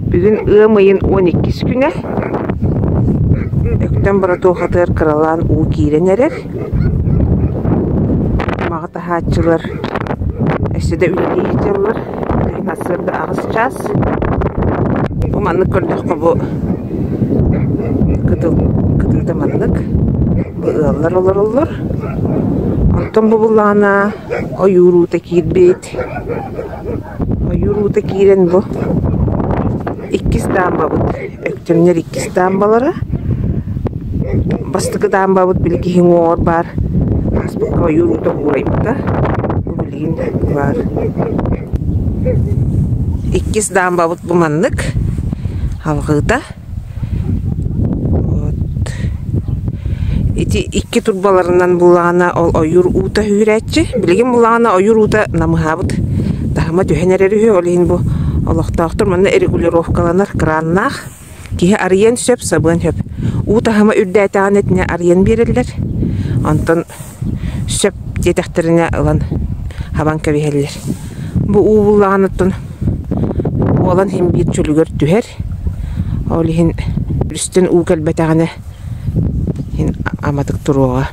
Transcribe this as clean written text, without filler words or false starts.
Бүгүн ыам ыйын 12 күнэ. Өктөм боротуохатыгар кыралаан уу киирэн эрэр. Кумаҕы таһааччылар өссө да үлэлии сылдьаллар. Билигин сарсыарда 8 чаас. Бу маннык көрдөххө бу кытыл кытыыта маннык. Бу ыаллар олороллор. Онтон бу буллаҕына ойуур уута киирбит. Ойуур уута киирэн бу иккис даамбабыт, Өктөмнөр иккис даамбалара. Бастакы даамбабыт били киһи уҥуоҕар баар ааспыкка ойуур уута уурайбыта. Бу билигин баар. Иккис даамбабыт бу маннык алҕыыта. Вот. Ити икки турбаларынан буллаҕына ол ойуур уута үүрээччи. Билигин буллаҕына ойуур уута намыһаабыт. Таһыма түһэн эрэр үһү. Ол иһин бу олохтоохтор манна регулировкаланар краннаах. Киһи арыйан сөп, сабыан сөп. Уу таһыма үрдээтэҕинэ итини арыйан биэрэллэр. Онтон сөп диэтэхтэринэ ылан хабан кэбиһэллэр. Бу уу буллаҕына оттон уолан иһин биир чөлүгэр түһэр. Ол иһин өрүстэн уу кэлбэтэҕинэ иһин аматык туруоҕа.